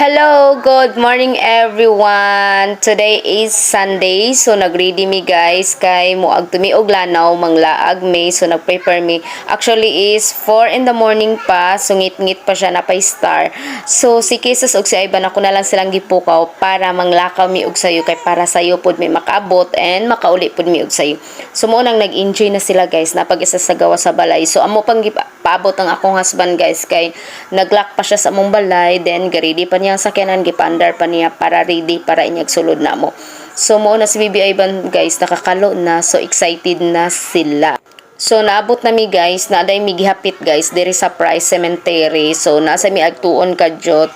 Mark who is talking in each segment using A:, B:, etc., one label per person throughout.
A: Hello, good morning, everyone. Today is Sunday, so nagready mi, guys, kay moadto mi og Lanao, manglaag mi, so nagprepare mi. Actually is 4 in the morning pa, so ngit-ngit pa siya na pa star. So si Kisas ug si Ivan, ako na lang silang gipukaw para manglakaw mi og sayo kay para sayo pod mi makaabot and makauli pod mi og sayo. So mo nang nag-enjoy na sila, guys, napag isa sa gawa sa balay. So amo pang gipaabot ang akong husband, guys, kay naglock pa siya sa among balay, then gaready pa niya ang sakyanan, gipaandar pa niya para ready para inyag sulod na mo. So mo na si Bibi Ivan, guys, nakakalo na, so excited na sila. So naabot na mi, guys, na aday mi gihapit, guys, diri sa Price Cemetery. So nasa mi agtuon kadyot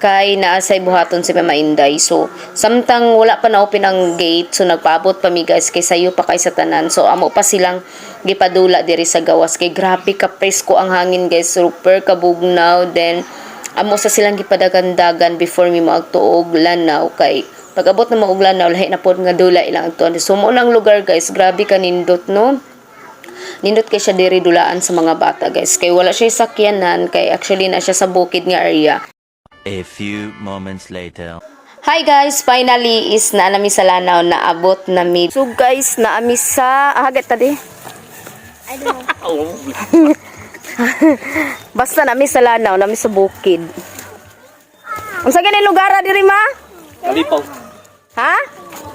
A: kay naa say buhaton si Mama Inday. So samtang wala pa na open ang gate, so nagpaabot pa mi, guys, kay sayo pa kay sa tanan. So amo pa silang gipadula diri sa gawas kay grabe ka presko ang hangin, guys, super kabugnaw. Then amo sa silang gipadagandagan before mi moadto og Lanao kay pag abot na mo og Lanao, lahi na pod nga dula ilang agtuan. So mo nang lugar, guys, grabe ka nindot, no? Nindot kay siya diri dulaan sa mga bata, guys, kay wala siya sakyanan kay actually na siya sa bukid nga area.
B: A few moments later.
A: Hi guys, finally is na nami sa Lanao, naabot na mi. So guys, naami sa hagat tadi.
C: I don't know.
A: Basta nami sa Lanao, nami sa bukid. Unsa gani lugar diri, ma?
D: Kalipaw.
A: Ha?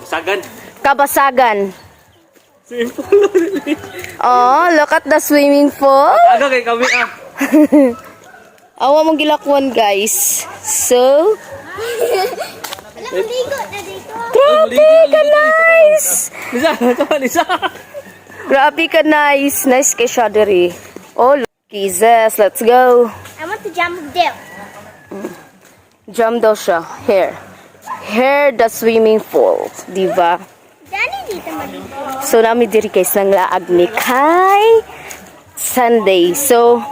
D: Sagan.
A: Kabasagan.
D: Swimming pool.
A: Oh, look at the swimming pool.
D: Aga kay kami ah.
A: Awa mong gilakwan, guys. So,
C: Wala, maligo na dito.
A: Grabe ka nice.
D: Lisa, come on, Lisa.
A: Grabe ka nice. Nice kay siya diri. Oh, Jesus, let's go.
C: I want to jump there.
A: Jump daw siya. Here. Here, the swimming pool. Diba?
C: Daddy, dito maligo.
A: So, nami diri, guys, nang laag mi kay Sunday. So,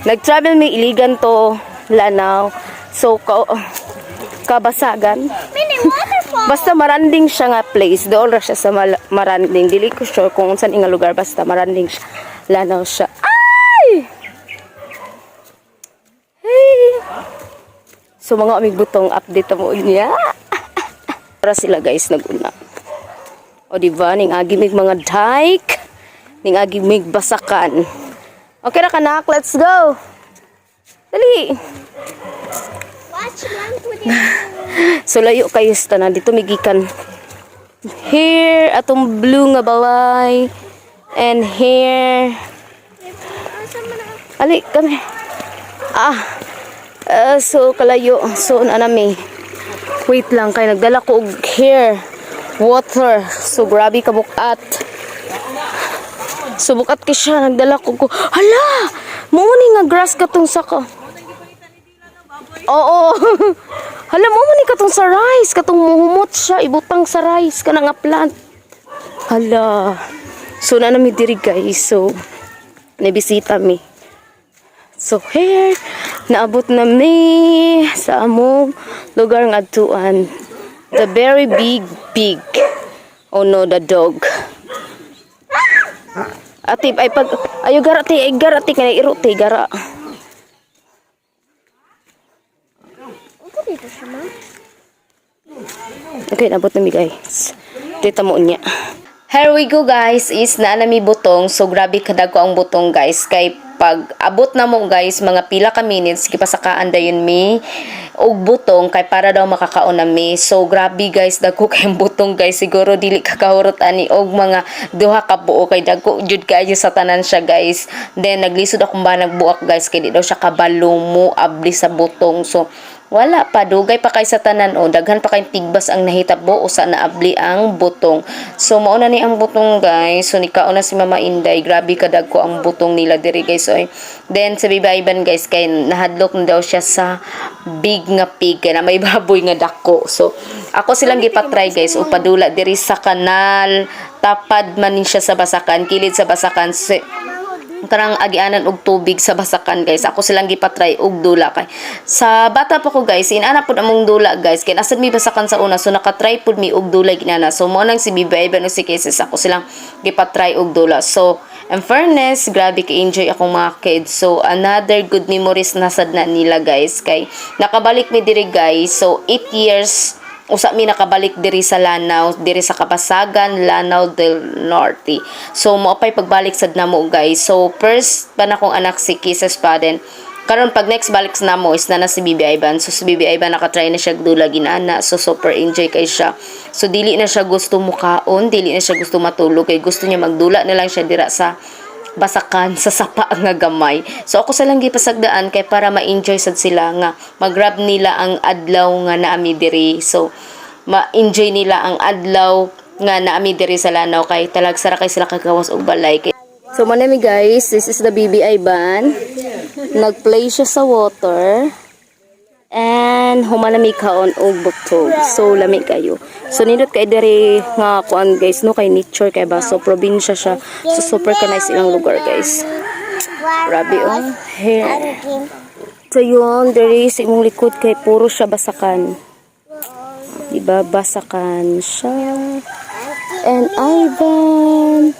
A: nag-travel mi Iligan to Lanao. So, Kabasagan.
C: Mini waterfall.
A: Basta maranding siya nga place. Doon ra siya sa maranding. Dili ko sure kung saan nga lugar. Basta maranding siya. Lanao siya. Ay! Hey! So mga amig butong, update mo niya. Para sila, guys, naguna. O di ba ning agi mig mga dike, ning agi mig basakan. Okay ra kanak, let's go. Dali.
C: Watch lang po dito.
A: So layo kayo sa tanan dito migikan. Here atong blue nga balay and here
C: Asa man na?
A: Ali kami. Ah. So kalayo. So na nami. Wait lang kay nagdala ko og here water. So grabe ka bukat. So bukat kay siya nagdala ko. Hala! Mo ni nga grass katong saka. Oo. Hala, mo ni katong sa rice, katong muhumot siya, ibutang sa rice kana nga plant. Hala. So na nami diri, guys. So nabisita mi. So here, naabot na mi sa among lugar nga adtuan. The very big, big. Oh no, the dog. Ate, ay pag ayo gara te, ay gara te kay iro te gara.
C: Ito dito siya, ma.
A: Okay, naabot na mi, guys. Dito mo niya. Here we go, guys, is na nami butong. So grabe kadagko ang butong, guys, kay pag abot na mo, guys, mga pila ka minutes gipasakaan dayon mi og butong kay para daw makakaon na mi. So grabe, guys, dagko kay butong, guys, siguro dili ka kahurot ani og mga duha ka buo kay dagko jud kaayo sa tanan siya, guys. Then naglisod akong ba nagbuak, guys, kay di daw siya kabalo mo abli sa butong. So wala pa, dugay pa kay sa tanan o daghan pa kay tigbas ang nahitabo usa na abli ang butong. So mao na ni ang butong, guys. So nikaon na si Mama Inday, grabe kadagko ang butong nila diri, guys, oy. Then sa bibayban, guys, kay nahadlok na daw siya sa big nga pig kay na may baboy nga dako. So ako silang gipatry, guys, o padula diri sa kanal, tapad man ni siya sa basakan, kilid sa basakan. So, kanang agianan og tubig sa basakan, guys, ako silang gipatry og dula kay sa bata pa ko, guys, inana pud among dula, guys, kay nasad mi basakan sa una, so nakatry pud mi og dula ginana. So mo nang si Bibi Ivan ug si Cases, ako silang gipatry og dula. So In fairness, grabe ka-enjoy akong mga kids. So another good memories na sad na nila, guys, kay nakabalik mi diri, guys. So 8 years usa mi nakabalik diri sa Lanao, diri sa Kabasagan, Lanao del Norte. So mao pay pagbalik sad namo, guys. So first pa na akong anak si Kisses pa din. Karon pag next balik sa namo is na na si Bibi Ivan. So si Bibi Ivan nakatry na siya dula ginana. So super enjoy kay siya. So dili na siya gusto mukaon, dili na siya gusto matulog kay gusto niya magdula na lang siya dira sa basakan sa sapa nga gamay. So ako sa lang gipasagdaan kay para ma-enjoy sad sila nga mag-grab nila ang adlaw nga naami diri. So ma-enjoy nila ang adlaw nga naami diri sa Lanao kay talagsa ra kay sila kagawas og balay. So manami, guys, this is the Baby Ivan. Nagplay siya sa water. And human nami kaon og butog. So lami kayo. So nindot kay diri nga kuan, guys, no, kay nature kay ba. So probinsya siya. So super ka nice ilang lugar, guys. Grabe oh. Here. So yun, diri sa imong likod kay puro siya basakan. Diba? Basakan siya. And Ivan.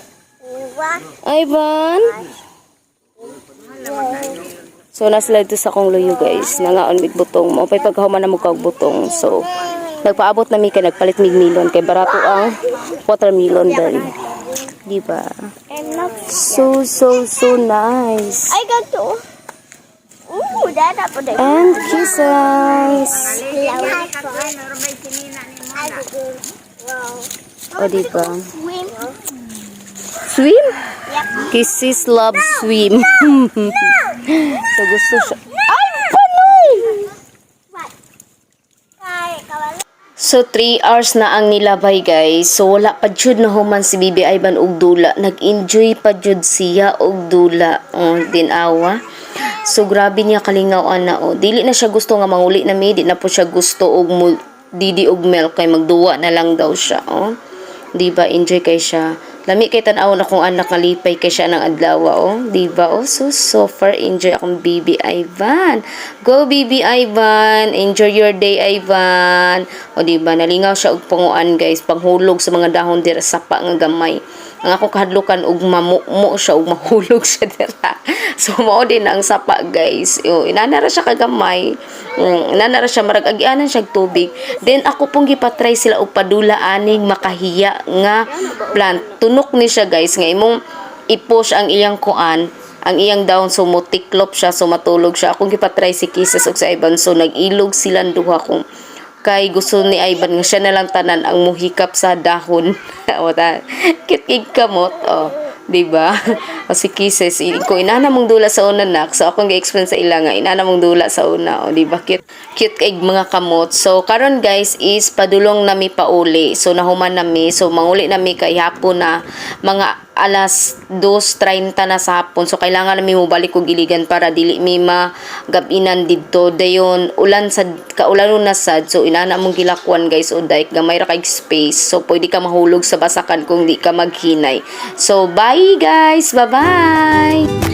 A: Ivan. So nasa dito sa akong luyo, guys. Nangaon mig butong. Mao pay pagkahuman na mo kag butong. So nagpaabot na mi kay nagpalit mig melon kay barato ang watermelon dali. Di ba?
C: And not
A: So so so nice.
C: I got two. Ooh, that up there.
A: And kisses. O, di ba?
C: Swim.
A: Swim?
C: Yep.
A: Kisses love swim. So gusto siya. Ay, panoy!
C: What? Kay, kawala.
A: So 3 hours na ang nilabay, guys. So wala pa jud na human si Bibi Ivan og dula. Nag-enjoy pa jud siya og dula. Oh, dinawa. So grabe niya kalingaw ana oh. Dili na siya gusto nga manguli na mi, di na po siya gusto og didi og milk kay magduwa na lang daw siya oh. Di ba enjoy kay siya. Lami kay tan-aw na kung anak kalipay kay siya ng adlaw oh. Di ba oh? So so far enjoy akong Baby Ivan. Go, Baby Ivan, enjoy your day, Ivan. O di ba nalingaw siya og panguan, guys, panghulog sa mga dahon dira sapa nga gamay. Ang ako kahadlukan og mamumo siya og mahulog siya dira. So mao din ang sapa, guys. Yo, inana ra siya kagamay. Inana ra siya marag agianan siya og tubig. Then ako pong gipatry sila og padula aning makahiya nga plant. Tunok ni siya, guys, nga imong i-push ang iyang kuan, ang iyang down, so mutiklop siya, so matulog siya. Akong gipatry si Kisses ug sa Ivan, so nag-ilog silang duha kung kay gusto ni Ivan nga siya na lang tanan ang muhikap sa dahon. O ta, cute kig kamot oh, di ba? O si Kisses, ko inana mong dula sa una, nak. So akong gi-explain sa ila nga inana mong dula sa una, o di ba cute cute kay mga kamot. So karon, guys, is padulong nami pauli. So nahuman nami, so manguli nami kay hapon na, mga alas 2:30 na sa hapon. So kailangan nami mobalik og Iligan para dili mi magabinan didto. Dayon ulan sad, kaulanon na sad. So inana mong gilakwan, guys, o dike gamay ra kay space. So pwede ka mahulog sa basakan kung di ka maghinay. So bye, guys. Bye-bye.